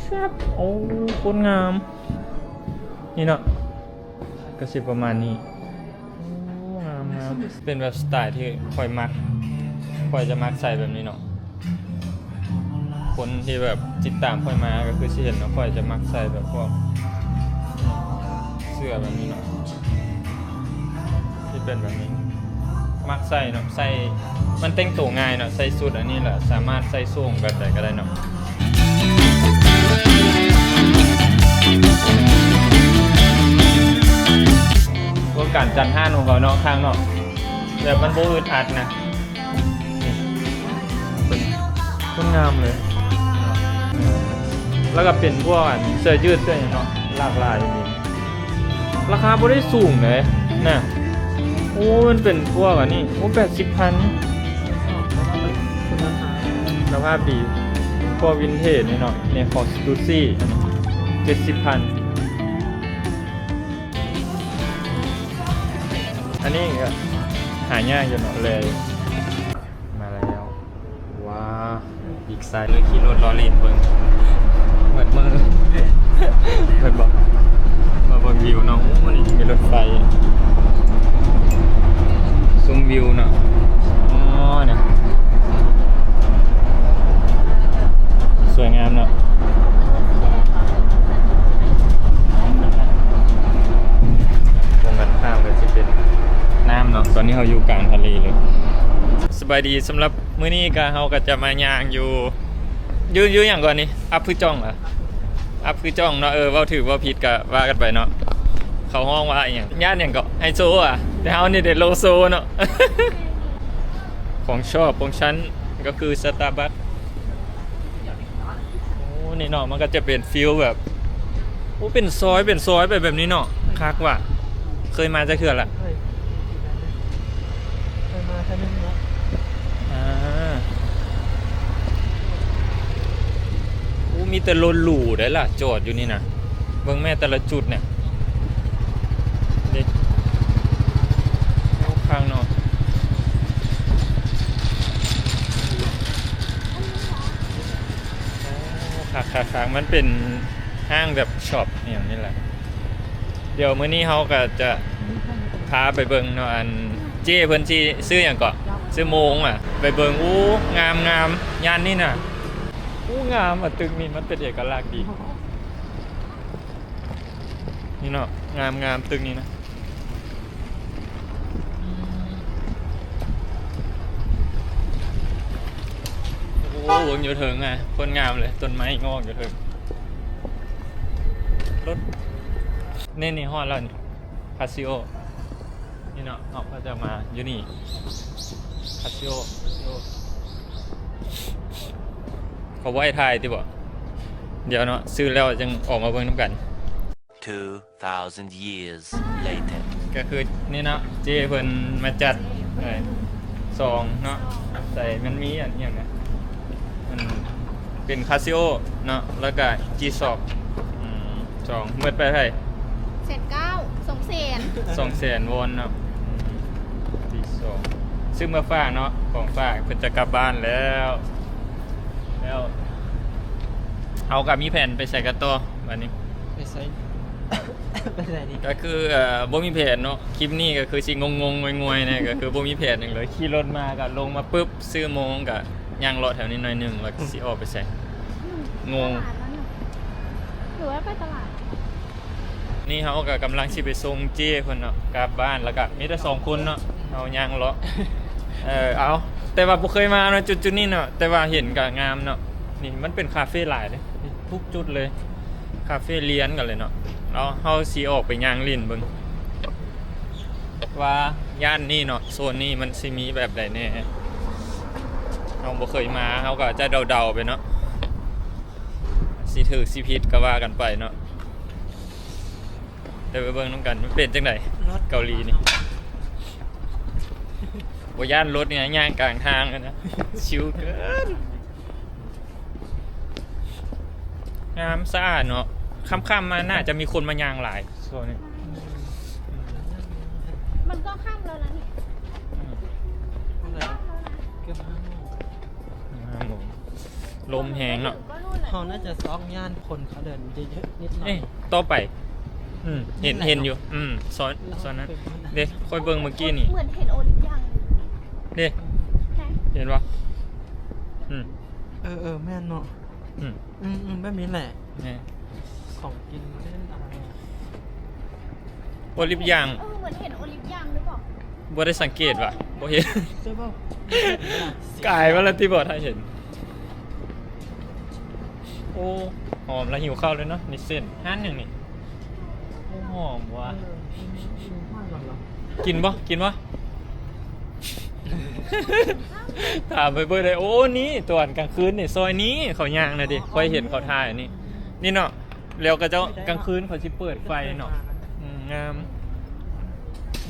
ໂອ້ ໂຄດງາມ ນີ້ເນາະ ກໍຊິປະມານນີ້. ໂອ້ ງາມໆ ເປັນແບບສະໄຕທີ່ຂ້ອຍມັກ ຂ້ອຍຈະມັກໃສ່ແບບນີ້ເນາະ. ຄົນທີ່ແບບຕິດຕາມຂ້ອຍມາກໍຄືຊິເຫັນເນາະ ຂ້ອຍຈະມັກໃສ່ແບບພວກເສື້ອແບບນີ້ເນາະ ທີ່ເປັນແບບນີ້ ມັກໃສ່ເນາະ ໃສ່ ມັນແຕ່ງໂຕງ່າຍເນາະ ໃສ່ຊຸດອັນນີ້ລະສາມາດໃສ່ໂສ້ງແບບໃດກໍໄດ້ເນາະ. ພວກການຈັດຮ້ານຂອງເຂົາເນາະ ຂ້າງນອກ ແບບມັນບໍ່ອຶດອັດນະ ນີ້ ເປັນຄົນງາມເລີຍ ແລ້ວກໍເປັນພວກອັນເສື້ອຢືດເສື້ອຫຍັງເນາະ ຫຼາກຫຼາຍດີ. ລາຄາບໍ່ໄດ້ສູງເດ້ນະ. ໂອ້ ມັນເປັນພວກອັນນີ້ ໂອ້ ແປດສິບພັນ ຄຸນນະພາບ ຄຸນນະພາບດີ ພວກວິນເທຈນີ້ເນາະ ໃນຄອສຕູຊີ ອັນນີ້ເຈັດສິບພັນ. ອັນນີ້ກໍຫາຍາກຢູ່ເນາະ ແລ ມາແລ້ວ ວ້າ ອີກໄຊ ຂີ່ລົດລໍ້ຫຼິ້ນເບິ່ງ ເໝິດມື ເພິ່ນບອກ ມາເບິ່ງວິວເນາະ. ໂອ້ ນີ້ມີລົດໄຟ ຊົມວິວເນາະ. ອໍ ນີ້ ສວຍງາມເນາະ ກົງກັນຂ້າມກໍຊິເປັນນ້ຳເນາະ. ຕອນນີ້ເຮົາຢູ່ກາງທະເລເລີຍ. ສະບາຍດີ ສຳລັບມື້ນີ້ກໍ ເຮົາກໍຈະມາຍ່າງຢູ່ ຢູ່ ຢູ່ຫຍັງກ່ອນນີ້ ອັບພືຈ່ອງຫວາ ອັບຄືຈ່ອງເນາະ. ເອີ ເວົ້າຖືກເວົ້າຜິດກໍວ່າກັນໄປເນາະ. ເຂົາຮ້ອງວ່າອີຫຍັງ ຍ່ານຫຍັງເກາະ ໄຮໂຊຫວາ ແຕ່ເຮົານີ້ເດໂລໂຊເນາະ. ຂອງຊອບຂອງຊັ້ນກໍຄືສະຕາບັກ. ໂອ້ ນີ້ເນາະ ມັນກໍຈະເປັນຟີລແບບ ໂອ້ ເປັນຊອຍ ເປັນຊອຍໄປແບບນີ້ເນາະ. ຄັກຫວາ ເຄີຍມາຈັກເທື່ອລະ? ເຄີຍ ເຄີຍມາເທື່ອໜຶ່ງແລ້ວ. ອ່າ ໂອ້ ມີແຕ່ລົດຫຼູເດ້ລະ ຈອດຢູ່ນີ້ນະ. ເບິ່ງແມ້ແຕ່ລະຈຸດນີ້ ເດ້ ໂອ້ ຄັກເນາະ. ໂອ້ ຄັກໆໆ ມັນເປັນຫ້າງແບບຊອບອີ່ຫຍັງນີ້ແຫຼະ. ດຽວມື້ນີ້ເຮົາກໍຈະພາໄປເບິ່ງເນາະ ອັນເຈ້ເພິ່ນຊິ ຊື່ຫຍັງເກາະ ຊື່ໂມງຫວາ ໄປເບິ່ງ. ໂອ້ ງາມໆ ຍ່ານນີ້ນະ. ໂອ້ ງາມຫວາ ຕຶກນີ້ມັນເປັນເອກະລັກດີ. ນີ້ເນາະ ງາມໆ ຕຶກນີ້ນະ. ໂອ້ ເບິ່ງຢູ່ເທິງນະ ໂຄດງາມເລີຍ ຕົ້ນໄມ້ງອກຢູ່ເທິງ. ລົດ ນີ້ ນີ້ຮອດແລ້ວນີ້ ຄາຊິໂອ ນີ້ເນາະ. ເຮົາກໍຈະມາຢູ່ນີ້ ຄາຊິໂອ ຄາຊິໂອ ເຂົາບໍ່ໃຫ້ຖ່າຍຕິບໍ? ດຽວເນາະ ຊື້ແລ້ວຈັ່ງອອກມາເບິ່ງນຳກັນ. Two thousand years later ກໍຄືນີ້ເນາະ ເຈ້ເພິ່ນມາຈັດ ເອີ ສອງເນາະ. ໃສ່ ມັນມີອັນຫຍັງນະ ມັນເປັນຄາຊິໂອເນາະ ແລ້ວກໍຈີຊັອກ ອືມ ສອງ ໝົດໄປເທົ່າໃດ? ແສນເກົ້າ ສອງແສນ ສອງແສນວອນເນາະ. ອືມ ຈີຊັອກ ຊື້ມາຝາກເນາະ ຂອງຝາກ ເພິ່ນຈະກັບບ້ານແລ້ວ ແລ້ວເຮົາກໍມີແຜນໄປໃສກັນຕໍ່ບາດນີ້? ໄປໃສ? ໄປໃສນີ້ ກໍຄື ເອີ ບໍ່ມີແຜນເນາະ. ຄລິບນີ້ກໍຄືຊິງົງໆງວຍໆແດ່ ກໍຄືບໍ່ມີແຜນຫຍັງເລີຍ. ຂີ່ລົດມາກໍລົງມາປຶບ ຊື້ໂມງ ກໍຍ່າງເລາະແຖວນີ້ໜ້ອຍໜຶ່ງ ແລ້ວກໍຊິອອກໄປໃສ ອືມ ງົງ. ຕະຫຼາດນັ້ນຫວາ ຫຼືວ່າໄປຕະຫຼາດ? ນີ້ເຮົາກໍກຳລັງຊິໄປສົ່ງເຈ້ເພິ່ນເນາະ ກັບບ້ານ ແລ້ວກໍມີແຕ່ສອງຄົນເນາະ ເຮົາຍ່າງເລາະ. ເອີ ເອົາ ແຕ່ວ່າບໍ່ເຄີຍມາເນາະ ຈຸດໆນີ້ເນາະ ແຕ່ວ່າເຫັນກໍງາມເນາະ. ນີ້ມັນເປັນຄາເຟຫຼາຍເດ້ ນີ້ທຸກຈຸດເລີຍ ຄາເຟລຽນກັນເລີຍເນາະ. ເອົາ ເຮົາຊິອອກໄປຍ່າງຫຼິ້ນເບິ່ງວ່າ ຍ່ານນີ້ເນາະ ໂຊນນີ້ມັນຊິມີແບບໃດແດ່. ເຮົາບໍ່ເຄີຍມາ ເຮົາກໍຈະເດົາໆໄປເນາະ ຊິຖືກຊິຜິດກໍວ່າກັນໄປເນາະ. ດຽວໄປເບິ່ງນຳກັນ ມັນເປັນຈັ່ງໃດ ລົດເກົາຫຼີນີ້. ບໍ່ຢ້ານລົດນີ້ນະ ຍ່າງກາງທາງເລີຍນະ ຊິວເກີນ. ງາມສະອາດເນາະ ຄ່ຳໆມາໜ້າຈະມີຄົນມາຍ່າງຫຼາຍຊ່ວງນີ້. ມັນກໍຄ່ຳແລ້ວນະນີ້ ອືມ ເກືອບຫ້າໂມງ ຫ້າໂມງ ລົມແຮງເນາະ. ກໍຮູ້ແ ເຮົາໜ້າຈະຊອກຍ່ານຄົນເຂົາເດີນເຍາະໆນິດໜ້ອຍ. ເອີ ຕໍ່ໄປ ອືມ ເຫັນ ເຫັນຢູ່ ອືມ ຊອຍ ຊອຍນັ້ນເດ້ ຂ້ອຍເບິ່ງມື້ກີ້ນີ້ ເໝືອນເຫັນໂອລິບຢ່າງເດ້ ເຫັນບໍ່? ອືມ ເອີໆ ແມ່ນເນາະ. ອືມ ອືມໆ ແບບນີ້ແຫຼະ ແມ່ນ ຂອງກິນເຫຼັ້ນອາຫານ ໂອລິບຢ່າງ ເອີ ເໝືອນເຫັນໂອລິບຢ່າງຫຼືບໍ່? ບໍ່ໄດ້ສັງເກດວ່າ ບໍ່ເຫັນ ກາຍມາແລ້ວຕິບໍ່ ຖ້າເຫັນ. ໂອ້ ຫອມລະຫິວເຂົ້າເລີຍເນາະ ນີ້ເສັ້ນຮ້ານຫຍັງນີ້? ໂອ້ ຫອມວ່ະ ກິນບໍ່? ກິນບໍ່? ຖາມໄປເບິ່ງໄດ້. ໂອ້ ນີ້ຕອນກາງຄືນນີ້ ຊອຍນີ້ເຂົາຍ່າງນະເດ ຂ້ອຍເຫັນເຂົາຖ່າຍນີ້ ນີ້ເນາະ. ແລ້ວເຂົາເຈົ້າກາງຄືນເຂົາຊິເປີດໄຟເນາະ. ອືມ ງາມ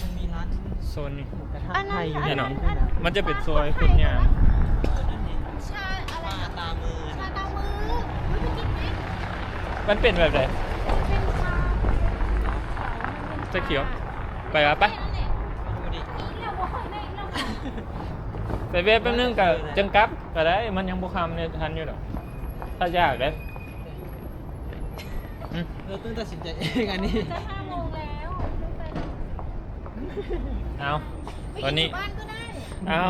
ມັນມີຮ້ານ ໂຊນນີ້ ໝູກະທະ ອັນນັ້ນ ໄທຢູ່ ອັນນັ້ນ ເນາະ ອັນນັ້ນ ມັນຈະເປັນຊອຍຄົນຍ່າງ ຊາ ອະໄລນະ ຊາຕາມື ຊາຕາມື ເຮົາໄປກິນໄໝ? ມັນເປັນແບບໃດ? ເປັນຊາ ຊາຂຽວ ໄປວະ ໄປ ໄປແວ່ແປັບໜຶ່ງກະຈັ່ງກັບກະໄດ້ ມັນຍັງບໍ່ຄ່ຳເດ ທັນຢູ່ດອກ ຖ້າຢາກເດ້. ອືມ ເຮົາຕ້ອງຕັດສິນໃຈເອງອັນນີ້ ຈະຫ້າໂມງແລ້ວ ໄປແລ້ວ ເອົາ ໄປ ຕອນນີ້ ຢູ່ບ້ານກໍໄດ້ ເອົາ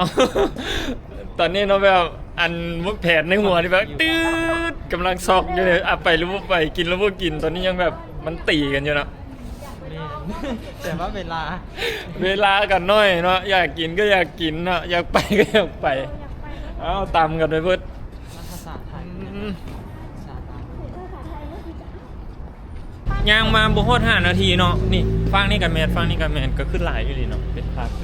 ຕອນນີ້ເນາະ ແບບ ອັນ ແຜນໃນຫົວນີ້ແບບ ຕື້ດ ກຳລັງຊອກຢູ່ເດ ອະ ໄປຫຼືບໍ່ໄປ ກິນຫຼືບໍ່ກິນ ຕອນນີ້ຍັງແບບ ມັນຕີກັນຢູ່ເນາະ. ແມ່ນ ແຕ່ວ່າເວລາ ເວລາກໍໜ້ອຍເນາະ ຢາກກິນກໍຢາກກິນເນາະ ຢາກໄປກໍຢາກໄປ ເອົາ ຕຳກັນໄປເບິດ ມັນພາສາໄທ ອືມ ພາສາລາວ ຍ່າງມາບໍ່ຮອດຫ້ານາທີເນາະ. ນີ້ ຝັ່ງນີ້ກໍແມ່ນ ຝັ່ງນີ້ກໍແມ່ນ ກໍຄືຫຼາຍອີ່ຫຼີເນາະ ເປັນຄາເຟ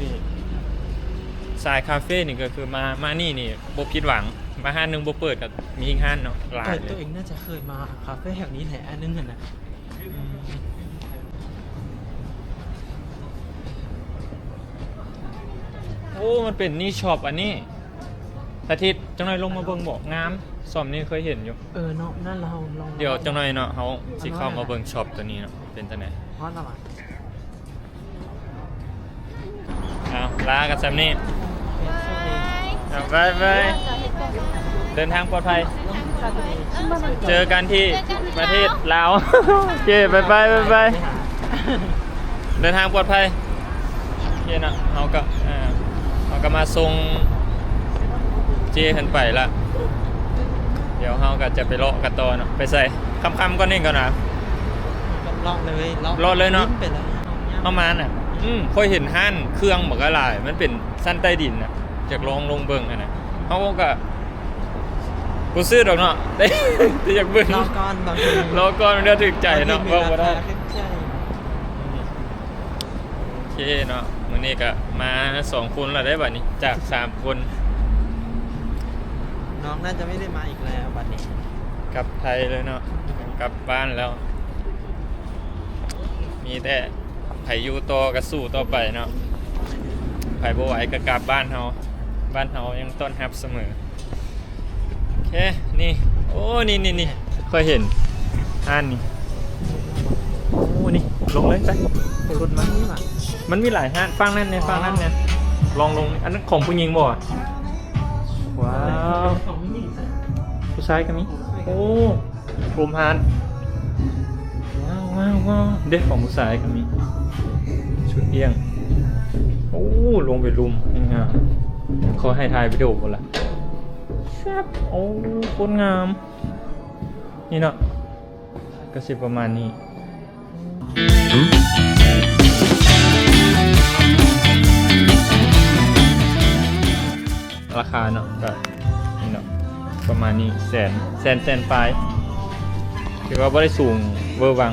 ສາຍຄາເຟນີ້ກໍຄືມາ ມານີ້ນີ້ບໍ່ຜິດຫວັງ ມາຮ້ານໜຶ່ງບໍ່ເປີດກໍມີອີກຮ້ານເນາະ ຫຼາຍເລີຍ. ຕົວເອງໜ້າຈະເຄີຍມາຄາເຟແຖວນີ້ແຫຼະ ອັນໜຶ່ງຫັ້ນນະ. ໂອ້ ມັນເປັນນີ້ ຊັອບອັນນີ້ ສາທິດ ຈັກໜ້ອຍລົງມາເບິ່ງບໍ ງາມ ຊ່ອມນີ້ເຄີຍເຫັນຢູ່. ເອີເນາະ ນັ້ນລະ ເຮົາລອງ ດຽວຈັກໜ້ອຍເນາະ ເຮົາຊິເຂົ້າມາເບິ່ງຊັອບຕົວນີ້ເນາະ ເປັນຈັ່ງໃດ. ຮອດແລ້ວຫວາ? ເອົາ ລາກັນຊ່ຳນີ້ ບາຍບາຍ ເດີນທາງປອດໄພ ເຈີກັນທີ່ປະເທດລາວ. ໂອເຄ ບາຍບາຍ ບາຍບາຍ ເດີນທາງປອດໄພ. ໂອເຄເນາະ ເຮົາກໍ ເອີ ເຮົາກໍມາສົ່ງເຈ້ເພິ່ນໄປລະ ດຽວເຮົາກໍຈະໄປເລາະກັນຕໍ່ເນາະ. ໄປໃສ? ຄ່ຳໆກ່ອນນີ້ກ່ອນນະ ເລາະເລີຍ ເລາະເລີຍເນາະ ເຮົາມານະ. ອືມ ຂ້ອຍເຫັນຮ້ານເຄື່ອງບັກຫຼາຍ ມັນເປັນຊັ້ນໃຕ້ດິນນະ ຢາກລອງລົງເບິ່ງຫັ້ນນະ. ເຮົາກໍບໍ່ຊື້ດອກເນາະ ແຕ່ຢາກເບິ່ງ ລອກ່ອນ ລອກ່ອນ ມັນຈະຖືກໃຈເນາະ ເວົ້າບໍ່ໄດ້. ໂອເຄເນາະ ມື້ນີ້ກໍມາສອງຄົນແລ້ວເດ້ບັດນີ້ ຈາກສາມຄົນ ນ້ອງໜ້າຈະໄມ່ໄດ້ມາອີກແລ້ວບັດນີ້ ກັບໄທເລີຍເນາະ ກັບບ້ານແລ້ວ. ມີແຕ່ໃຜຢູ່ຕໍ່ກໍສູ້ຕໍ່ໄປເນາະ ໃຜບໍ່ໄຫວກໍກັບບ້ານເຮົາ ບ້ານເຮົາຍັງຕ້ອນຮັບສະເໝີ. ໂອເຄ ນີ້ ໂອ້ ນີ້ໆໆ ຂ້ອຍເຫັນຮ້ານນີ້. ໂອ້ ນີ້ ລົງເລີຍໄປ ລົດມາ. ມັນມີຫຼາຍຮ້ານ ຝັ່ງນັ້ນແດ່ ຝັ່ງນັ້ນແດ່ ລອງລົງ. ອັນນັ້ນຂອງຜູ້ຍິງບໍ່? ວ້າວ ຂອງຜູ້ຍິງ ຜູ້ຊາຍກໍມີ. ໂອ້ ໂຮມຮ້ານ ວ້າວໆໆ ເດ້ ຂອງຜູ້ຊາຍກໍມີ ຊຸດອຽງ. ໂອ້ ລົງໄປລຸ່ມ ງາມ. ເຂົາໃຫ້ຖ່າຍວິດີໂອບໍ່ລະ? ແຊບ ໂອ້ ໂຄດງາມ. ນີ້ເນາະ ກໍຊິປະມານນີ້. ລາຄາເນາະ ກໍນີ້ເນາະ ປະມານນີ້ ແສນ ແສນ ແສນປາຍ ຖືວ່າບໍ່ໄດ້ສູງເວີວັງ.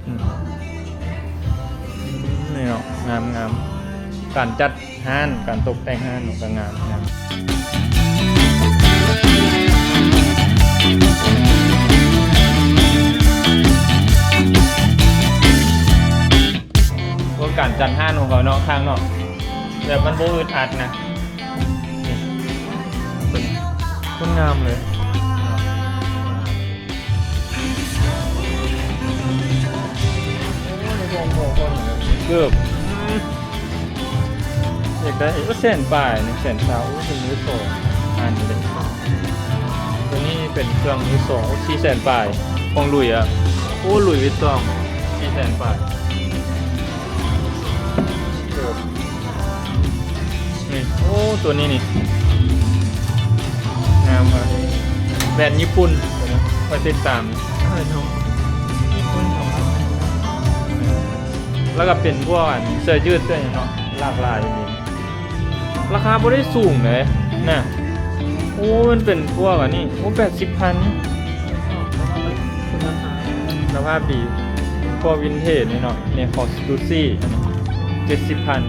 ອືມ ນີ້ເນາະ ງາມໆ ການຈັດຮ້ານ ການຕົກແຕ່ງຮ້ານເນາະ ກໍງາມໆ. ໂອ້ ການຈັດຮ້ານຂອງເຂົາເນາະ ຂ້າງນອກ ແບບມັນບໍ່ອຶດອັດນະ ນີ້ ເປັນຄົນງາມເລີຍ ເກີບ ອືມ ຢາກໄດ້ ໂອ້ ແສນປາຍ ໜຶ່ງແສນຊາວ ໂອ້ ເປັນມືສອງ ອັນນີ້ເດ້ ຕົວນີ້ ເປັນເຄື່ອງມືສອງ ໂອ້ ສີ່ແສນປາຍ ຂອງ Louis ອະ ໂອ້ Louis Vuitton ສີ່ແສນປາຍ ເອີ ນີ້ ໂອ້ ຕົວນີ້ນີ້ ງາມ ແບຣນຍີ່ປຸ່ນ ຂ້ອຍຕິດຕາມ ເອີ ເນາະ ຍີ່ປຸ່ນ ແລ້ວກໍເປັນພວກ ອັນ ເສື້ອຢືດ ເສື້ອຫຍັງເນາະ ຫຼາກຫຼາຍດີ. ລາຄາບໍ່ໄດ້ສູງເດ້ນະ. ໂອ້ ມັນເປັນພວກອັນນີ້ ໂອ້ ແປດສິບພັນ ຄຸນນະພາບ ຄຸນນະພາບດີ ພວກວິນເທຈນີ້ເນາະ. ນີ້ຂອງ Stussy ອັນນີ້ ເຈັດສິບພັນ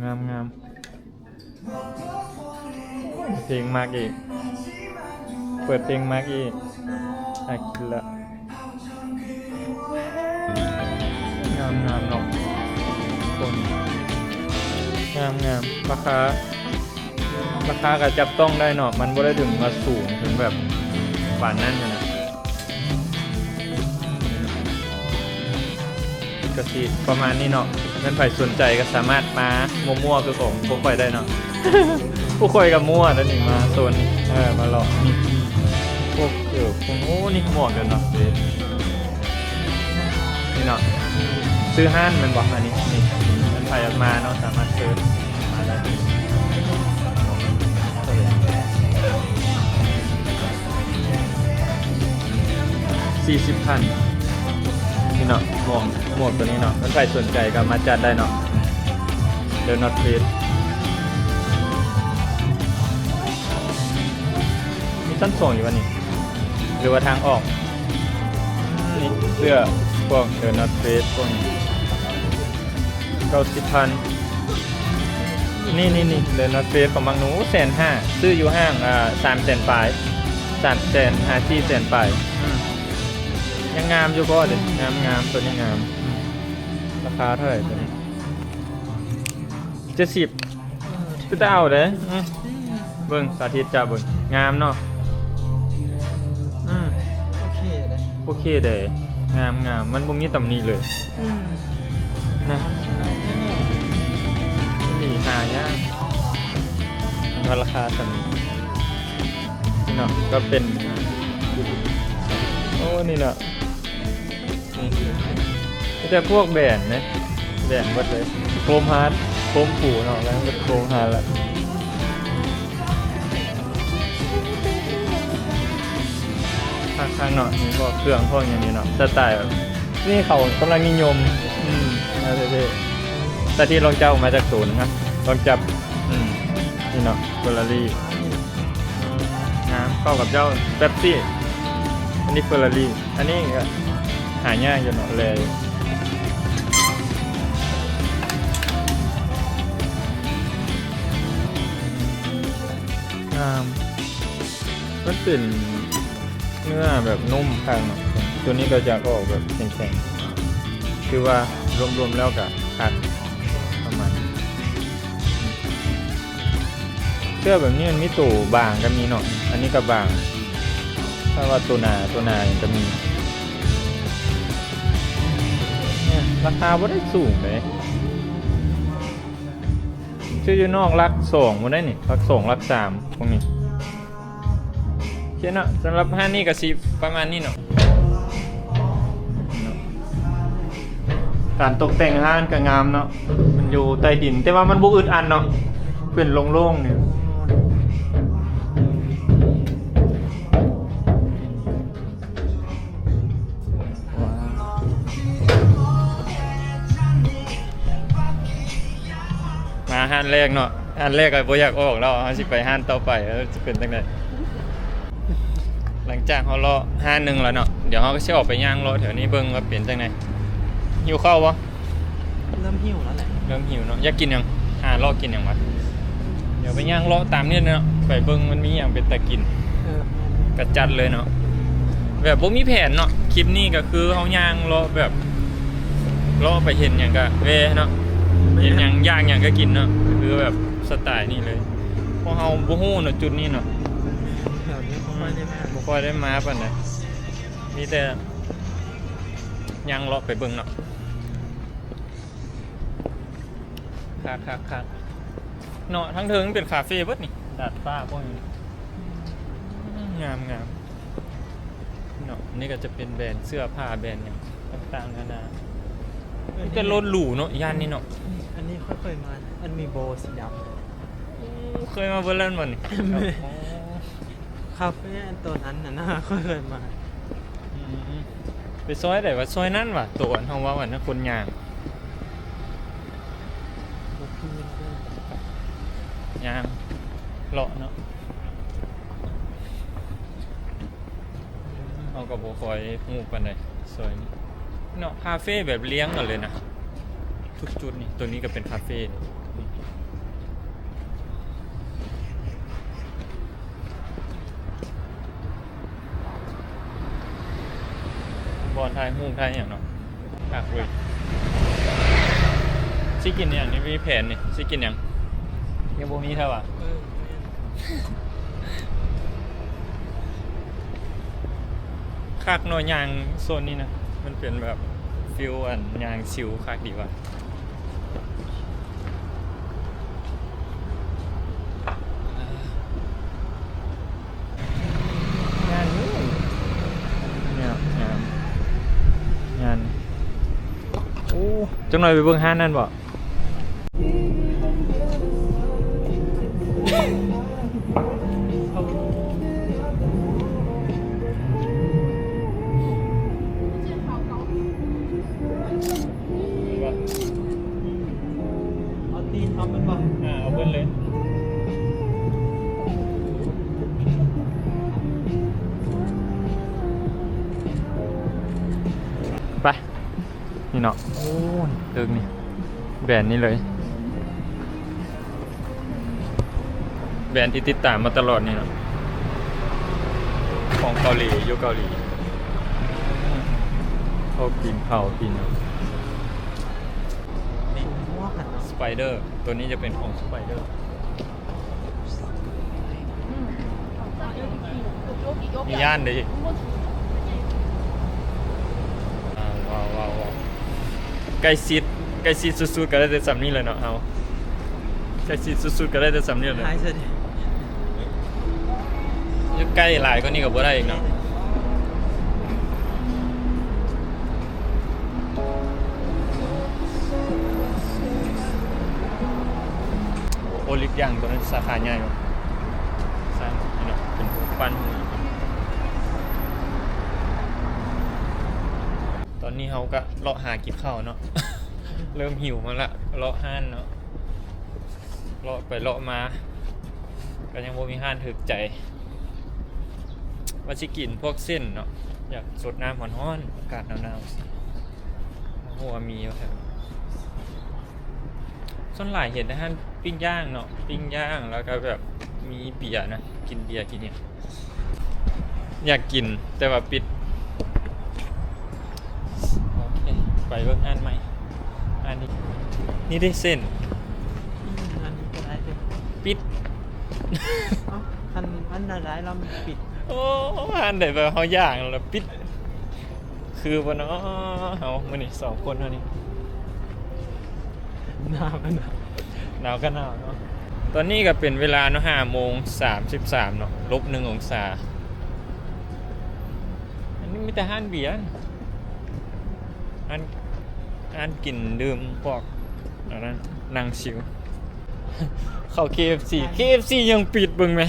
ງາມໆ. ເພງມັກອີກ ເປີດເພງມັກອີກ ອາກິລະ ງາມໆເນາະ ຄົນ ງາມໆ. ລາຄາ ລາຄາກໍຈັບຕ້ອງໄດ້ເນາະ ມັນບໍ່ໄດ້ເຖິງວ່າສູງເຖິງແບບປານນັ້ນນະ. ກໍຊິປະມານນີ້ເນາະ ແມ່ນໃຜສົນໃຈກໍສາມາດມາມົ້ວໆຄືຂອງພວກຂ້ອຍໄດ້ເນາະ. ພວກຂ້ອຍກໍມົ້ວແລ້ວນີ້ ມາໂຊນນີ້ ເອີ ມາເລາະນີ້ ພວກ ເອີ ພວກ ໂອ້ ນີ້ໝວກເດີເນາະ ນີ້ເນາະ ຊື້ຮ້ານແມ່ນບໍ່? ອັນນີ້ ນີ້ ແມ່ນໃຜຢາກມາເນາະ ສາມາດຊື້ ມາໄດ້ ສີ່ສິບພັນ ນີ້ເນາະ ໝວກ ໝວກຕົວນີ້ເນາະ ແມ່ນໃຜສົນໃຈກໍມາຈັດໄດ້ເນາະ The North Face. ມີຊັ້ນສອງຢູ່ວະນີ້ ຫຼືວ່າທາງອອກ? ນີ້ເສື້ອພວກ The North Face ພວກນີ້ ເກົ້າສິບພັນ ນີ້ໆໆ The North Face ຂອງບັກໜູ ແສນຫ້າ ຊື້ຢູ່ຫ້າງ ອ່າ ສາມແສນປາຍ ສາມແສນຫ້າ ສີ່ແສນປາຍ. ອືມ ຍັງງາມຢູ່ບໍ່ເດ? ງາມໆ ຕົວນີ້ງາມ. ອືມ ລາຄາເທົ່າໃດຕົວນີ້? ເຈັດສິບ ເອີ ເປັນຕາເອົາເດ້. ອືມ ເບິ່ງ ສາທິດຈັບເບິ່ງ ງາມເນາະ. ອືມ ໂອເຄເດ້ ໂອເຄເດ້ ງາມໆ ມັນບໍ່ມີຕຳໜິເລີຍ. ອືມ ນະ ນີ້ຫາຍາກ ລາຄາສ່ຳນີ້ເນາະ ກໍເປັນ ໂອ້ ນີ້ເນາະ. ນີ້ ມີແຕ່ພວກແບຣນເດ້ ແບຣນເບິດເລີຍ ໂຄມຮາດ ໂຄມປູເນາະ ແມ່ນເບິດໂຄມຮາດລະ ຄັກໆເນາະ. ມີພວກເຄື່ອງພວກຫຍັງນີ້ເນາະ ສະໄຕແບບນີ້ເຂົາກຳລັງນິຍົມ. ອືມ ເທ່ໆ ຕາທີ່ລອງຈັບອອກມາຈາກໂຕນະ ລອງຈັບ. ອືມ ນີ້ເນາະ ເຟີຣາຣີ ງາມ ເຂົ້າກັບເຈົ້າ ແປັບຊີ ອັນນີ້ເຟີຣາຣີ ອັນນີ້ກໍຫາຍາກຢູ່ເນາະ ແລຢູ່ ງາມ ມັນເປັນເນື້ອແບບນຸ້ມຄັກເນາະ ຕົວນີ້ກໍຈະອອກແບບແຂງໆ ຄືວ່າລວມໆແລ້ວກໍຄັກ ປະມານ ເສື້ອແບບນີ້ມັນມີໂຕບາງກໍມີເນາະ ອັນນີ້ກໍບາງ ຖ້າວ່າໂຕໜາ ໂຕໜານີ້ກໍມີ. ນີ້ລາຄາບໍ່ໄດ້ສູງເດ້ ຊື້ຢູ່ນອກຫຼັກສອງພຸ້ນໄດ໋ນີ້ ຫຼັກສອງ ຫຼັກສາມ ພວກນີ້. ໂອເຄເນາະ ສຳລັບຮ້ານນີ້ກໍຊິປະມານນີ້ເນາະ ການຕົກແຕ່ງຮ້ານກໍງາມເນາະ ມັນຢູ່ໃຕ້ດິນ ແຕ່ວ່າມັນບໍ່ອຶດອັດເນາະ ເປັນໂລ່ງໆນີ້. ມາຮ້ານແລກເນາະ ຮ້ານແລກກໍບໍ່ຢາກອອກແລ້ວ ເຮົາຊິໄປຮ້ານຕໍ່ໄປ ເອີ ຊິເປັນຈັ່ງໃດ? ຫຼັງຈາກເຮົາເລາະຮ້ານໜຶ່ງແລ້ວເນາະ ດຽວເຮົາກໍຊິອອກໄປຍ່າງເລາະແຖວນີ້ເບິ່ງວ່າເປັນຈັ່ງໃດ. ຫິວເຂົ້າບໍ່? ເລີ່ມຫິວແລ້ວແຫຼະ ເລີ່ມຫິວເນາະ. ຢາກກິນຫຍັງ? ຫາເລາະກິນຫຍັງວະ? ດຽວໄປຍ່າງເລາະຕາມນີ້ເນາະ ໄປເບິ່ງມັນມີຫຍັງເປັນຕາກິນ ເອີ ກະຈັດເລີຍເນາະ ແບບບໍ່ມີແຜນເນາະ. ຄລິບນີ້ກໍຄືເຮົາຍ່າງເລາະແບບ ເລາະໄປເຫັນຫຍັງກະແວ່ເນາະ ເຫັນຫຍັງຢາກຫຍັງກະກິນເນາະ ກໍຄືແບບສະໄຕນີ້ເລີຍ. ເພາະເຮົາບໍ່ຮູ້ເນາະຈຸດນີ້ເນາະ ແຖວນີ້ບໍ່ຄ່ອຍໄດ້ມາ ບໍ່ຄ່ອຍໄດ້ມາປານໃດ ມີແຕ່ຍ່າງເລາະໄປເບິ່ງເນາະ. ຄັກໆໆ ເນາະ ທັງເທິງເປັນຄາເຟເບິດນີ້ ດາດຟ້າພວກນີ້ ອືມ ງາມໆ ເນາະ. ນີ້ກໍຈະເປັນແບຣນເສື້ອຜ້າ ແບຣນຫຍັງຕ່າງໆນານາ ມີແຕ່ລົດຫຼູເນາະ ຢ້ານນີ້ເນາະ. ອັນນີ້ຂ້ອຍເຄີຍມາ ອັນມີໂບສີດຳ ໂອ້ ເຄີຍມາເບິດແລ້ວແມ່ນບໍ່ນີ້? ແມ່ນ ໂອ້ ຄາເຟອັນໂຕນັ້ນນະ ຂ້ອຍເຄີຍມາ. ອືມ ໄປຊອຍໃດວະ? ຊອຍນັ້ນວະ ໂຕອັນເຮົາເວົ້າອັນນັ້ນ ຄົນຍ່າງ ຍ່າງເລາະເນາະ. ເຮົາກໍບໍ່ຄ່ອຍຮູ້ປານໃດ ຊອຍນີ້ເນາະ. ຄາເຟແບບລຽງກັນເລີຍນະ ທຸກຈຸດນີ້. ໂຕນີ້ກໍເປັນຄາເຟ ບ່ອນຖ່າຍຮູບຖ່າຍຫຍັງເນາະ. ຄັກເວີຍ ຊິກິນຫຍັງນີ້? ມີແຜນນີ້ ຊິກິນຫຍັງ? ຍັງບໍ່ມີເທື່ອຫວາ? ເອີ ແມ່ນ ຄັກເນາະ ຍ່າງໂຊນນີ້ນະ ມັນເປັນແບບຟີລອັນຍ່າງຊິວ ຄັກດີວ່າ. ງາມຢູ່ ງາມ ງາມ ງາມ. ໂອ້ ຈັກໜ່ອຍໄປເບິ່ງຮ້ານນັ້ນບໍ? ເອົາຕີນເອົາມັນບໍ່? ອ່າ ເອົາເບິດເລີຍ ໄປ. ນີ້ເນາະ ໂອ້ຍ ຕຶກນີ້ ແບຣນນີ້ເລີຍ ແບຣນທີ່ຕິດຕາມມາຕະຫຼອດນີ້ເນາະ ຂອງເກົາຫຼີ ຢູ່ເກົາຫຼີ. ໂອ້ ພວກຕີນເຜົາ ຕີນຫຍັງ ນີ້ Spider ຕົວນີ້ຈະເປັນຂອງ Spider. ມີຢ້ານເດ້ ວ້າວໆໆ ໃກ້ຊິດ ໃກ້ຊິດສຸດໆ ກໍໄດ້ແຕ່ສ່ຳນີ້ແຫຼະເນາະ ເຮົາໃກ້ຊິດສຸດໆ ກໍໄດ້ແຕ່ສ່ຳນີ້ແຫຼະ ໃກ້ຫຼາຍກວ່ານີ້ກໍບໍ່ໄດ້ອີກເນາະ. ໂອລິບຢ່າງຕົວນັ້ນສາຂາໃຫຍ່ເນາະ ສ້າງເນາະ ເປັນຮູບປັ້ນ. ຕອນນີ້ເຮົາກະເລາະຫາກິນເຂົ້າເນາະ ເລີ່ມຫິວມາລະ ເລາະຮ້ານເນາະ ເລາະໄປເລາະມາ ກໍຍັງບໍ່ມີຮ້ານຖືກໃຈ ວ່າຊິກິນພວກເສັ້ນເນາະ ຢາກສົດນ້ຳຮ້ອນໆ ອາກາດໜາວໆ ບໍ່ຮູ້ວ່າມີບໍ່ແຖວ. ສ່ວນຫຼາຍເຫັນແຕ່ຮ້ານປີ້ງຍ່າງເນາະ ປີ້ງຍ່າງ ແລ້ວກໍແບບມີເບຍນະ ກິນເບຍກິນຫຍັງ ຢາກກິນແຕ່ວ່າປິດ. ໂອເຄ ໄປເບິ່ງຮ້ານໃໝ່ ຮ້ານນີ້ ນີ້ເດ້ເສັ້ນ ອືມ ອັນນີ້ກໍໄດ້ເດ້ ປິດ. ເອົ້າ ອັນ ອັນໃດໆລະມັນປິດ ໂອ້ ຮ້ານໃດແບບເຮົາຢ່າງລະປິດ ຄືບໍ່ເນາະ ເຮົາມື້ນີ້ສອງຄົນເຮົານີ້ ໜາວກໍໜາວ ໜາວກໍໜາວເນາະ. ຕອນນີ້ກໍເປັນເວລາເນາະ ຫ້າໂມງສາມສິບສາມເນາະ ລົບໜຶ່ງອົງສາ. ອັນນີ້ມີແຕ່ຮ້ານເບຍ ຮ້ານ ຮ້ານກິນດື່ມ ພວກອັນນັ້ນ ນັ່ງຊິວ. ເຂົ້າ ເຄເອັຟຊີ ເຄເອັຟຊີຍັງປິດ ເບິ່ງແມ.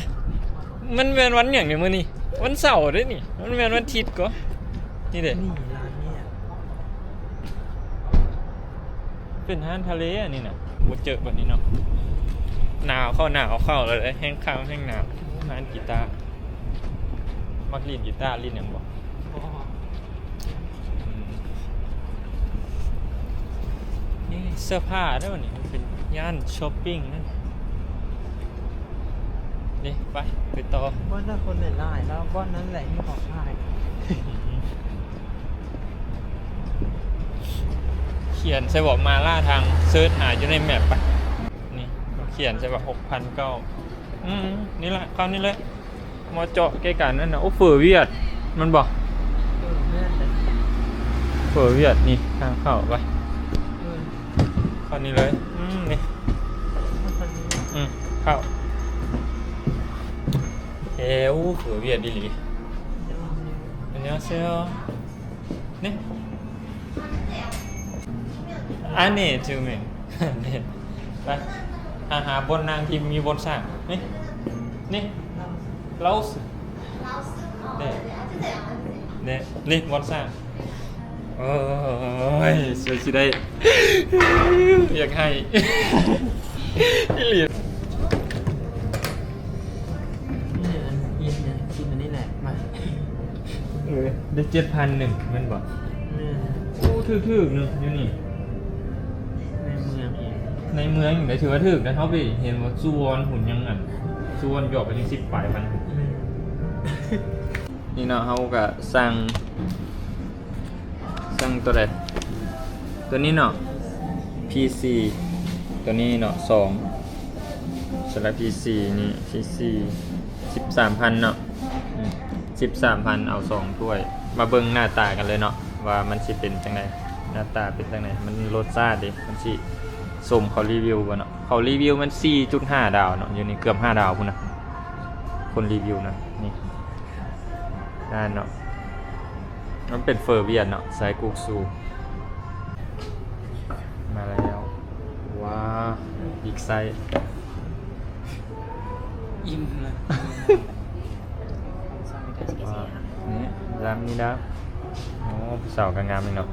ມັນແມ່ນວັນຫຍັງນີ້ມື້ນີ້? ວັນເສົາເດ້ນີ້ ມັນແມ່ນວັນທິດກໍ ນີ້ເດ້ ນີ້ຮ້ານນີ້ ເປັນຮ້ານທະເລອັນນີ້ນະ. ບໍ່ເຈີບັດນີ້ເນາະ ໜາວເຂົ້າໜາວເຂົ້າແລ້ວເດ້ ແຮ່ງຄ່ຳແຮ່ງໜາວ. ຮ້ານກີຕາ ມັກຫຼິ້ນກີຕາ ຫຼິ້ນຫຍັງບໍ່? ບໍ່. ອືມ ນີ້ເສື້ອຜ້າເດ້ ນີ້ມັນເປັນຢ້ານຊັອບປິງນະ. ນີ້ ໄປ ໄປຕໍ່ ບ່ອນນັ້ນຄົນຫຼາຍໆ ແລ້ວບ່ອນນັ້ນແຫຼະມີຂອງຂາຍ. ຂຽນໃສ່ບອກມາລ່າທາງ ເສີດຫາຢູ່ໃນແມັບໄປ. ນີ້ ຂຽນໃສ່ວ່າ ຫົກພັນເກົ້າ. ອືມ ນີ້ລະ ຄຳນີ້ເລີຍ ເໝາະເຈາະແກ່ການນັ້ນນະ. ໂອ້ ເຝີຫວຽດ ແມ່ນບໍ່? ເອີ ແມ່ນເດ້ ເຝີຫວຽດ. ນີ້ ທາງເຂົ້າໄປ ເອີ ຄຳນີ້ເລີຍ. ອືມ ນີ້ ອືມ ເຂົ້າ ເອີ ໂອ້ ເຂົາວຽດອີ່ຫຼີ. 안녕하세요. 네. 안에 들어오면. 네. ໄປ ຫາ ຫາບ່ອນນັ່ງທີ່ມີບ່ອນສ້າງ. 네. 네. 라오스. 네. 네. 네. ບ່ອນສ້າງ. ໂອ້ຍ ຊ່ວຍຊິໄດ້ ຢາກໄຫ້ ອີ່ຫຼີ. ນີ້ອັນ ກິນອັນນີ້ແຫຼະ ມາ ເອີ ໄດ້ເຈັດພັນໜຶ່ງແມ່ນບໍ່? ແມ່ນ. ໂອ້ ຖືກໆ ເນາະ ຢູ່ນີ້ ໃນເມືອງເອງ ໃນເມືອງເອງໄດ້ ຖືວ່າຖືກນະ. ເຮົາໄປເຫັນວ່າສວນພຸ້ນ ຍັງອັນ ສວນຢອກໄປຍັງສິບປາຍພັນ. ແມ່ນ. ນີ້ເນາະ ເຮົາກະສັ່ງ ສັ່ງໂຕໃດ? ໂຕນີ້ເນາະ ພີສີ່ ໂຕນີ້ເນາະ ສອງ ສຳລັບພີສີ່ນີ້ ພີສີ່ ສິບສາມພັນເນາະ. ອືມ ສິບສາມພັນ ເອົາສອງຖ້ວຍ. ມາເບິ່ງໜ້າຕາກັນເລີຍເນາະ ວ່າມັນຊິເປັນຈັ່ງໃດ ໜ້າຕາເປັນຈັ່ງໃດ ມັນລົດຊາດເດ ມັນຊິສົມເຂົາຣີວິວບໍ່ເນາະ. ເຂົາຣີວິວມັນສີ່ຈຸດຫ້າດາວເນາະ ຢູ່ນີ້ເກືອບຫ້າດາວພຸ້ນນະ ຄົນຣີວິວນະ. ນີ້ ນັ້ນເນາະ ມັນເປັນເຝີຫວຽດເນາະ ໄຊກຸກຊູ ມາແລ້ວ. ວ້າວ ອີກໄຊ ອີ່ມເລີຍ. ວ້າວ ນີ້ ລາມນີ້ດາ. ໂອ້ ຜູ້ສາວກໍງາມນີ້ເນາະ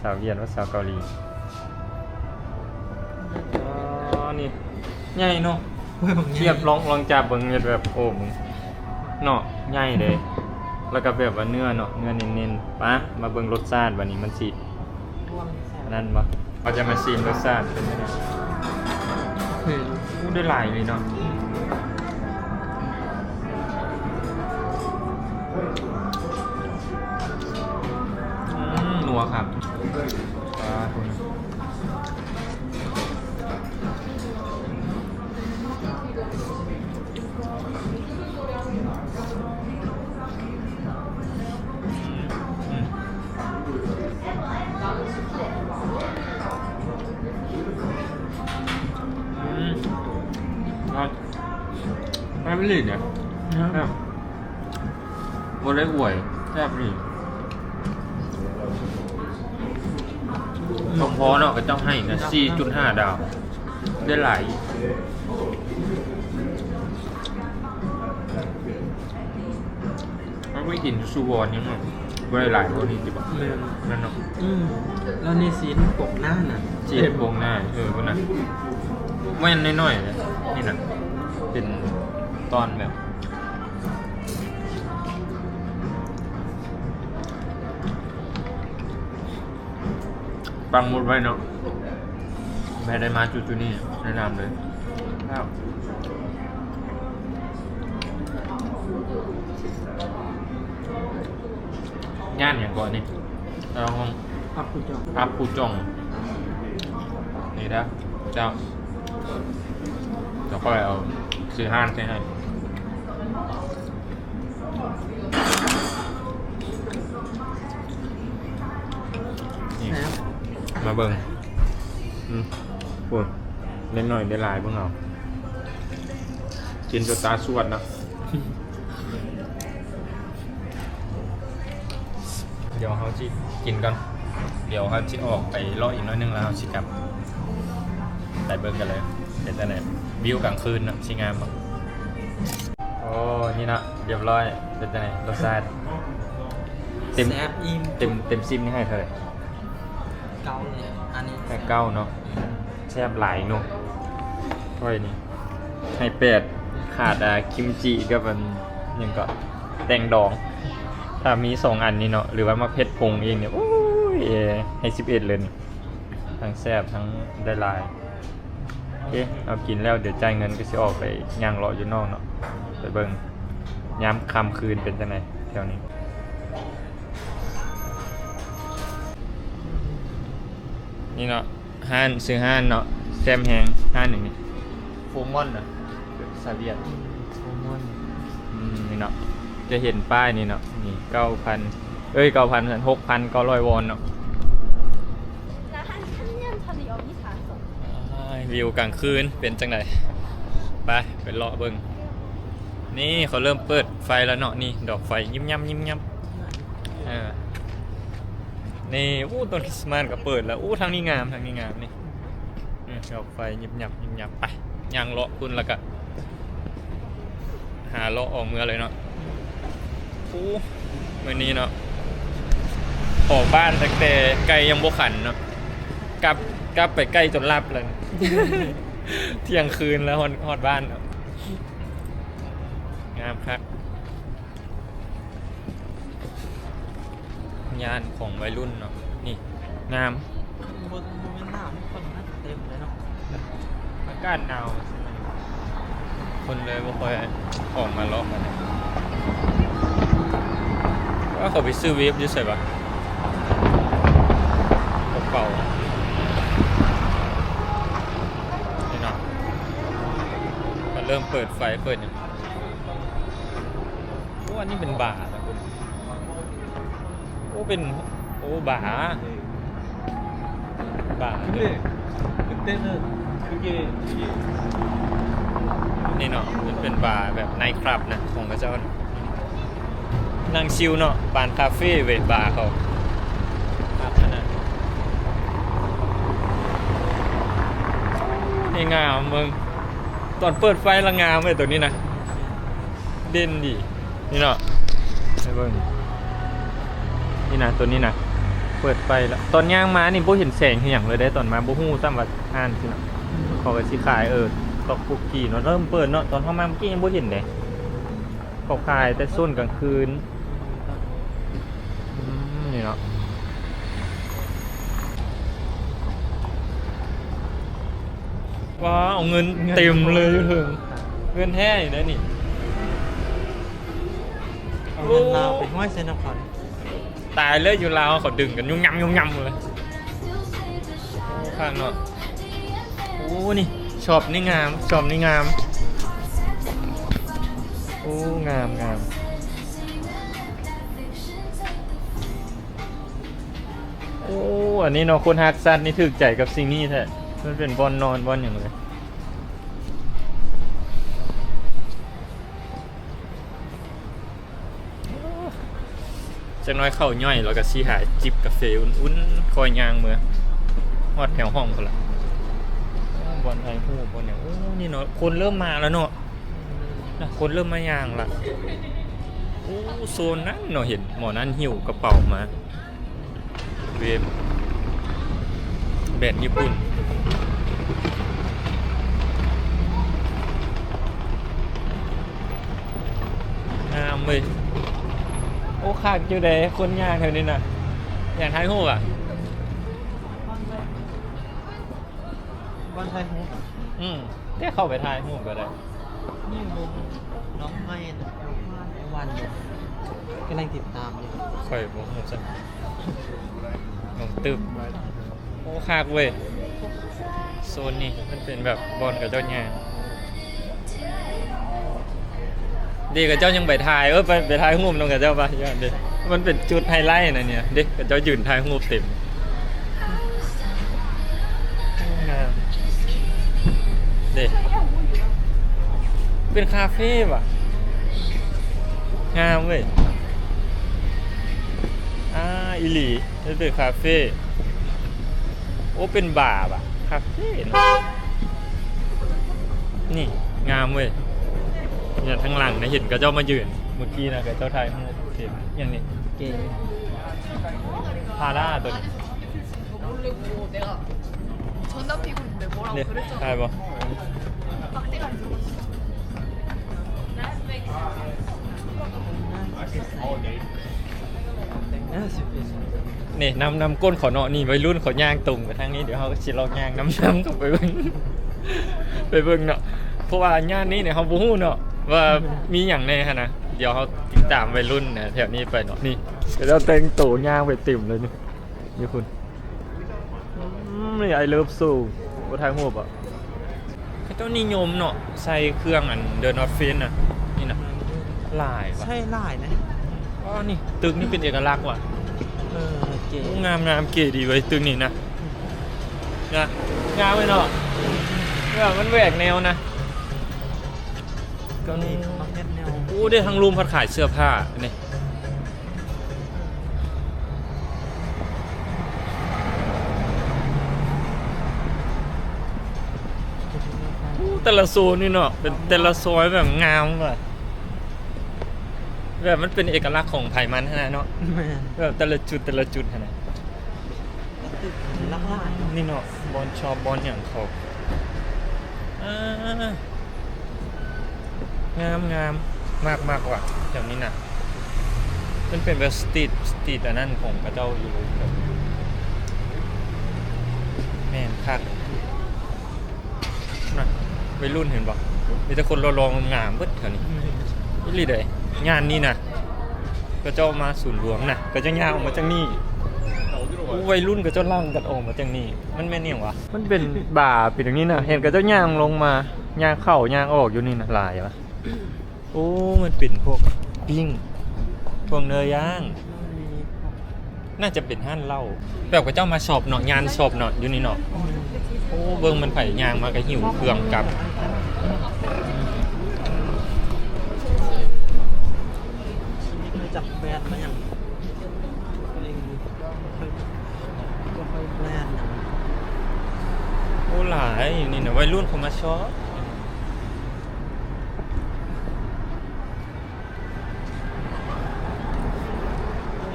ສາວຫວຽດ ຫຼື ສາວເກົາຫຼີ. ອໍ ນີ້ ໃຫຍ່ເນາະ. ໂອ້ຍ ບັກໃຫຍ່. ທຽບ ລອງ ລອງຈັບເບິ່ງ ເຮັດແບບ ໂອ້ ເບິ່ງເນາະ ໃຫຍ່ເດ້ ແລ້ວກໍແບບວ່າເນື້ອເນາະ ເນື້ອເນັ້ນໆ. ປະ ມາເບິ່ງລົດຊາດບາດນີ້ ມັນຊິອັນນັ້ນບໍ່? ເຮົາຈະມາຊີມລົດຊາດເປັນຈັ່ງໃດ. ອືມ ໂອ້ ໄດ້ຫຼາຍເລີຍເນາະ. ອືມ ນົວຄັກ. ປາດ ອືມ ອືມ ອືມ ແຊບອີ່ຫຼີເດ້. ແຊບ ບໍ່ໄດ້ອວຍ ແຊບອີ່ຫຼີ. ສົມພໍເນາະ ເຂົາເຈົ້າໃຫ້ນະ ສີ່ຈຸດຫ້າດາວ ໄດ້ຫຼາຍ. ເຮົາໄປກິນຢູ່ສຸວອນຍັງແບບບໍ່ໄດ້ຫຼາຍເທົ່ານີ້ຕິບໍ່? ແມ່ນ ແມ່ນເນາະ. ອືມ ແລ້ວນີ້ຊີ້ນປົກໜ້ານະ ຊີ້ນປົກໜ້າ. ເອີ ພຸ້ນນະ ແມ່ນນ້ອຍໆ ນີ້ນະ ເປັນຕອນແບບ ປັກໝຸດໄວ້ເນາະ ໃຜໄດ້ມາຈຸດໆນີ້ແນະນຳເລີຍ. ແລ້ວ ຮ້ານຫຍັງເກາະນີ້? ເຈົ້າຂອງ ອັບປູຈ່ອງ ອັບປູຈ່ອງ ນີ້ເດີເຈົ້າ. ດຽວຂ້ອຍເອົາຊື່ຮ້ານໃສ່ໃຫ້. ນີ້ ແຊບ ມາເບິ່ງ ອືມ ໂອ້ຍ ເລັກນ້ອຍໄດ້ຫຼາຍ ເບິ່ງເອົາ ກິນຈົນຕາສວດເນາະ. ດຽວເຮົາຊິກິນກ່ອນ ດຽວເຮົາຊິອອກໄປເລາະອີກໜ້ອຍໜຶ່ງ ແລ້ວເຮົາຊິກັບ ໄປເບິ່ງກັນເລີຍ ເປັນຈັ່ງໃດ ວິວກາງຄືນເນາະ ຊິງາມບໍ່? ໂອ້ ນີ້ເນາະ ຮຽບຮ້ອຍ. ເປັນຈັ່ງໃດ ລົດຊາດ? ເຕັມ ແຊບ ອີ່ມ ເຕັມ ເຕັມສິບນີ້ໃຫ້ເທົ່າໃດ? ເກົ້າເລີຍ ອັນນີ້ໃຫ້ເກົ້າເນາະ. ແຊບຫຼາຍເນາະ. ຂ້ອຍນີ້ໃຫ້ແປດ ຂາດ ອ່າ ກິມຈິກັບອັນຫຍັງເກາະ ແຕງດອງ. ຖ້າມີສອງອັນນີ້ເນາະ ຫຼືວ່າໝາກເຜັດປຸງອີກນີ້ ໂອ້ຍ ໃຫ້ສິບເອັດເລີຍນີ້. ທັງແຊບ ທັງໄດ້ຫຼາຍ. ໂອເຄ ເຮົາກິນແລ້ວ ດຽວຈ່າຍເງິນ ກໍຊິອອກໄປຍ່າງເລາະຢູ່ນອກເນາະ ໄປເບິ່ງຍາມຄ່ຳຄືນເປັນຈັ່ງໃດແຖວນີ້. ນີ້ເນາະ ຮ້ານ ຊື່ຮ້ານເນາະ ແຊມແຮງ ຮ້ານຫຍັງນີ້? ໂຟມອນນະ ພາສາຫວຽດ ໂຟມອນ. ອືມ ນີ້ເນາະ ຈະເຫັນປ້າຍນີ້ເນາະ ນີ້ ເກົ້າພັນ ເອີຍ ເກົ້າພັນ ຫົກພັນເກົ້າຮ້ອຍວອນເນາະ. ອ່າ ວິວກາງຄືນເປັນຈັ່ງໃດ? ໄປ ໄປເລາະເບິ່ງ. ນີ້ເຂົາເລີ່ມເປີດໄຟແລ້ວເນາະ ນີ້ດອກໄຟຍິບຍັບຍິບຍັບ. ເອີ ນີ້ ໂອ້ ຕົ້ນຄຣິສມາສກໍເປີດແລ້ວ. ໂອ້ ທາງນີ້ງາມ ທາງນີ້ງາມນີ້. ເອີ ດອກໄຟຍິບຍັບຍິບຍັບ. ໄປ ຍ່າງເລາະພຸ້ນ ແລ້ວກໍຫາເລາະອອກເມືອເລີຍເນາະ. ໂອ້ ມື້ນີ້ເນາະ ອອກບ້ານຕັ້ງແຕ່ໄກ່ຍັງບໍ່ຂັນເນາະ. ກັບ ກັບໄປໄກ່ຈົນຫຼັບແລ້ວ ທ່ຽງຄືນແລ້ວ ຮອດ ຮອດບ້ານແລ້ວ. ງາມຄັກ. ຍ່ານຂອງໄວລຸ້ນເນາະ ນີ້ງາມ. ບໍ່ ບໍ່ແມ່ນໜາວ ຄົນໜ້າຈະເຕັມເລີຍເນາະ. ອາກາດໜາວ ຄົນເລີຍບໍ່ຄ່ອຍອອກມາເລາະກັນ. ວ່າເຂົາໄປຊື້ເວບຢູ່ໃສວະ? ກະເປົາ ນີ້ເນາະ ເຂົາເລີ່ມເປີດໄຟເປີດຫຍັງ. ໂອ້ ອັນນີ້ເປັນບານະຄຸນ. ໂອ້ ເປັນ ໂອ້ ບາ ບາ 그게 그때는 그게 이게 ນີ້ເນາະ ມັນເປັນບາແບບໄນຄລັບນະ ຂອງເຂົາເຈົ້ານະ. ນັ່ງຊິວເນາະ ບານຄາເຟເວີຍ ບາເຂົາຄັກຂະໜາດ. ນີ້ງາມ ເບິ່ງ ຕອນເປີດໄຟລະງາມເວີຍ ໂຕນີ້ນະ ເດັ່ນດີ. ນີ້ເນາະ ໃຫ້ເບິ່ງ ນີ້ນະ ໂຕນີ້ນະ ເປີດໄຟແລ້ວ. ຕອນຍ່າງມານີ້ບໍ່ເຫັນແສງເຮັດຫຍັງເລີຍເດ້ ຕອນມາບໍ່ຮູ້ຊ້ຳວ່າຮ້ານຊິເນາະ ເຂົາກໍຊິຂາຍ ເອີ ຕອກປຸກກີ້ເນາະ. ເລີ່ມເປີດເນາະ ຕອນເຮົາມາເມື່ອກີ້ຍັງບໍ່ເຫັນເດ້ ເຂົາຂາຍແຕ່ໂຊນກາງຄືນ. ອືມ ນີ້ເນາະ ວ້າວ ເງິນເຕັມເລີຍຢູ່ເທິງ ເງິນແທ້ຢູ່ເດ້ນີ້. ເອົາເງິນລາວໄປຫ້ອຍໃສ່ນຳເຂົາ. ຕາຍເລີຍ ຢູ່ລາວເຂົາດຶງກັນຍຸ່ມຍຳຍຸ່ມຍຳເລີຍ. ໂອ້ ຂ້າງເນາະ ໂອ້ ນີ້ ຊັອບນີ້ງາມ ຊັອບນີ້ງາມ. ໂອ້ ງາມ ງາມ. ໂອ້ ອັນນີ້ເນາະ ຄົນຮັກສັດນີ້ຖືກໃຈກັບສິ່ງນີ້ແທ້ ມັນເປັນບ່ອນນອນ ບ່ອນຫຍັງເລີຍ. ຈັກໜ້ອຍເຂົ້າຍ່ອຍ ແລ້ວກໍຊິຫາຈິບກາເຟອຸ່ນໆ ຄ່ອຍຍ່າງເມືອ ຮອດແຖວຫ້ອງພຸ້ນລະ. ບ່ອນຖ່າຍຮູບ ບ່ອນຫຍັງ. ໂອ້ ນີ້ເນາະ ຄົນເລີ່ມມາແລ້ວເນາະ ນະ ຄົນເລີ່ມມາຍ່າງລະ. ໂອ້ ໂຊນນັ້ນເນາະ ເຫັນໝໍ້ນັ້ນຫິ້ວກະເປົາມາ. ເວບ ແບຣນຍີ່ປຸ່ນ ງາມເວີຍ. ໂອ້ ຄັກຢູ່ເດ້ ຄົນຍ່າງແຖວນີ້ນະ. ຢາກຖ່າຍຮູບອະ? ບ່ອນຖ່າຍຮູບ. ອືມ ແຕ່ເຂົ້າໄປຖ່າຍຮູບກໍໄດ້. ນີ້ບໍ່ ນ້ອງໃໝ່ນະ ນ້ອງໃໝ່ ໄດ້ວັນຢູ່ ກຳລັງຕິດຕາມຢູ່. ຂ້ອຍບໍ່ຮູ້ຊັ້ນ ນ້ອງຕຶບ. ໂອ້ ຄັກເວີຍ ໂຊນນີ້ມັນເປັນແບບບ່ອນເຂົາເຈົ້າຍ່າງ. ເດ້ ເຂົາເຈົ້າຍັງໄປຖ່າຍ ເອີ ໄປ ໄປຖ່າຍຮູບນຳເຂົາເຈົ້າປະ ເດ້ ມັນເປັນຈຸດໄຮໄລນະນີ້ເດ້ ເຂົາເຈົ້າຢືນຖ່າຍຮູບເຕັມ. ງາມເດ້ ເປັນຄາເຟຫວາ ງາມເວີຍ. ອ່າ ອີ່ຫຼີ ເປັນຄາເຟ. ໂອ້ ເປັນບາຫວາ ຄາເຟເນາະ. ນີ້ງາມເວີຍ ນີ້ທາງຫຼັງນະ ເຫັນເຂົາເຈົ້າມາຢືນ ເມື່ອກີ້ນະ ເຂົາເຈົ້າຖ່າຍຮູບເຫັນຫຍັງນີ້ ເກ ພາລາໂຕນີ້. 네, 잘 봐. 네, ນຳ ນຳກົ້ນເຂົາເນາະ ນີ້ໄວລຸ້ນເຂົາຍ່າງຕົງໄປທາງນີ້ ດຽວເຮົາກໍຊິລອງຍ່າງນຳ ນຳເຂົ້າໄປເບິ່ງ ໄປເບິ່ງເນາະ ເພາະວ່າຍ່ານນີ້ເນຍເຮົາບໍ່ຮູ້ເນາະວ່າມີຫຍັງແດ່ຫັ້ນນະ ດຽວເຮົາຕິດຕາມໄວລຸ້ນນະແຖວນີ້ໄປເນາະ ນີ້ ເຂົາເຈົ້າແຕ່ງໂຕຍ່າງໄປເຕັມເລີຍນີ້ ຢູ່ພຸ້ນ. ອືມ ນີ້ I love Seoul ບໍ່ຖ່າຍຮູບບໍ່? ເຂົາເຈົ້ານິຍົມເນາະ ໃສ່ເຄື່ອງອັນ The North Face ນະ ນີ້ນະ ຫຼາຍວ່ະ ໃຊ້ຫຼາຍນະ. ອໍ ນີ້ ຕຶກນີ້ເປັນເອກະລັກວ່ະ. ເອີ ເກ ໂອ້ ງາມໆ ເກດີເວີຍ ຕຶກນີ້ນະ ນະ ງາມເວີຍເນາະ. ເອີ ມັນແຫວກແນວນະ ເກົາຫຼີເຂົາມັກເຮັດແນວ ໂອ້ ໄດ້ທາງລຸ່ມພັດຂາຍເສື້ອຜ້ານີ້ ໂອ້ ແຕ່ລະໂຊນນີ້ເນາະ ເປັນແຕ່ລະຊອຍແບບງາມວ່ະ ແບບມັນເປັນເອກະລັກຂອງໃຜມັນຫັ້ນນະເນາະ ແມ່ນ ແບບແຕ່ລະຈຸດ ແຕ່ລະຈຸດຫັ້ນນະ. ຕຶກຫຼັກຫຼາຍເນາະ ນີ້ເນາະ ບ່ອນຊອບ ບ່ອນຫຍັງເຂົາ ອ່າ ງາມໆ ມັກໆ ວ່າແຖວນີ້ນະ ມັນເປັນແບບສະຕຣີດ ສະຕຣີດອັນນັ້ນຂອງເຂົາເຈົ້າຢູ່ ແມ່ນຄັກ. ນະ ໄວລຸ້ນເຫັນບໍ່ ມີແຕ່ຄົນຫຼໍ່ໆ ງາມໆ ເບິດແຖວນີ້ ອີ່ຫຼີເດ້ ຍ່ານນີ້ນະ ເຂົາເຈົ້າມາສູນລວມນະ ເຂົາເຈົ້າຍ່າງອອກມາຈາກນີ້ ໂອ້ ໄວລຸ້ນເຂົາເຈົ້າຫຼັ່ງກັນອອກມາຈາກນີ້ ມັນແມ່ນຫຍັງວະ ມັນເປັນບາເປັນຫຍັງນີ້ນະ ເຫັນເຂົາເຈົ້າຍ່າງລົງມາ ຍ່າງເຂົ້າຍ່າງອອກຢູ່ນີ້ນະ ຫຼາຍວະ. ໂອ້ ມັນເປັນພວກປີ້ງ ພວກເນື້ອຍ່າງ ໜ້າຈະເປັນຮ້ານເຫຼົ້າ ແບບເຂົາເຈົ້າມາຊອບເນາະ ຍ່ານຊອບເນາະ ຢູ່ນີ້ເນາະ ໂອ້ ເບິ່ງມັນໃຜຍ່າງມາກໍຫິ້ວເຄື່ອງກັບ ຈັກແບຣນມາຫຍັງ ບໍ່ຄ່ອຍແບຣນຫຍັງ ໂອ້ ຫຼາຍນີ້ນະ ໄວລຸ້ນເຂົາມາຊອບ.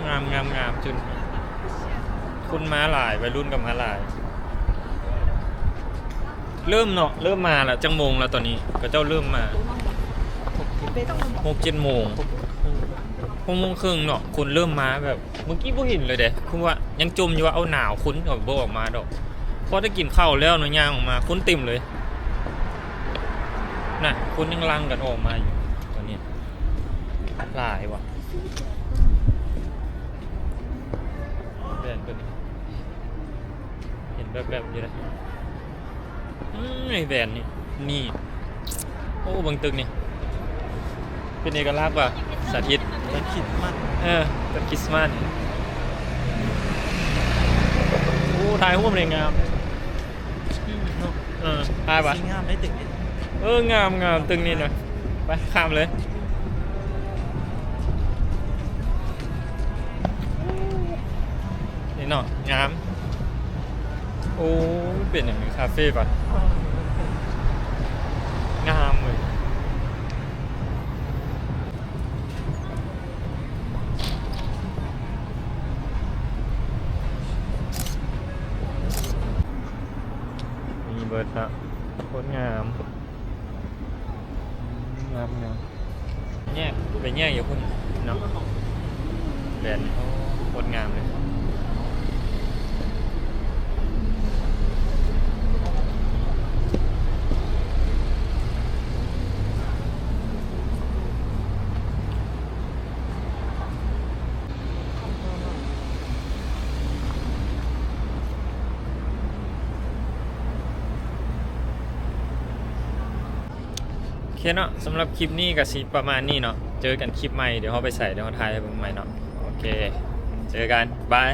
ງາມໆໆ ຈຸດຄົນມາຫຼາຍ ໄວລຸ້ນກໍມາຫຼາຍ ເລີ່ມເນາະ ເລີ່ມມາລະ ຈັກໂມງລະຕອນນີ້ ເຂົາເຈົ້າເລີ່ມມາ ຫົກເຈັດໂມງ ຫົກໂມງເຄິ່ງເນາະ ຄົນເລີ່ມມາແບບ ເມື່ອກີ້ບໍ່ເຫັນເລີຍເດ້ ຄືວ່າຍັງຈົ່ມຢູ່ວ່າ ເອົາ ໜາວ ຄົນກໍບໍ່ອອກມາດອກ ພໍໄດ້ກິນເຂົ້າແລ້ວເນາະ ຍ່າງອອກມາ ຄົນເຕັມເລີຍ ນະ ຄົນຍັງຫຼັ່ງກັນອອກມາຢູ່ຕອນນີ້ ຫຼາຍວ່ະ ແບຣນຕົວນີ້ ເຫັນແວບໆ ຢູ່ເດ້ ອືມ ແບຣນນີ້ ນີ້ ໂອ້ ເບິ່ງຕຶກນີ້ ເປັນເອກະລັກວ່ະ ສາທິດ ຕົ້ນຄຣິສມາດ ເອີ ຕົ້ນຄຣິສມາດ ໂອ້ ຖ່າຍຮູບໄດ້ງາມ ເນາະ ເອີ ຖ່າຍວ່ະ ງາມໄດ໋ຕຶກນີ້ ເອີ ງາມໆ ຕຶກນີ້ນະ ໄປ ຂ້າມເລີຍ ນີ້ເນາະ ງາມ ໂອ້ ເປັນຫຍັງນີ້ ຄາເຟປະ ງາມເວີຍ ມີເບິດເນາະ ໂຄດງາມ. ງາມໆ ແຍກ ໄປແຍກຢູ່ພຸ້ນເນາະ ແບຣນນີ້ ໂອ້ ໂຄດງາມເລີຍ. ໂອເຄເນາະ ສຳລັບຄລິບນີ້ກໍຊິປະມານນີ້ເນາະ ເຈີກັນຄລິບໃໝ່ ດຽວເຮົາໄປໃສ ດຽວເຮົາຖ່າຍໃຫ້ເບິ່ງໃໝ່ເນາະ ໂອເຄ ເຈີກັນ ບາຍ.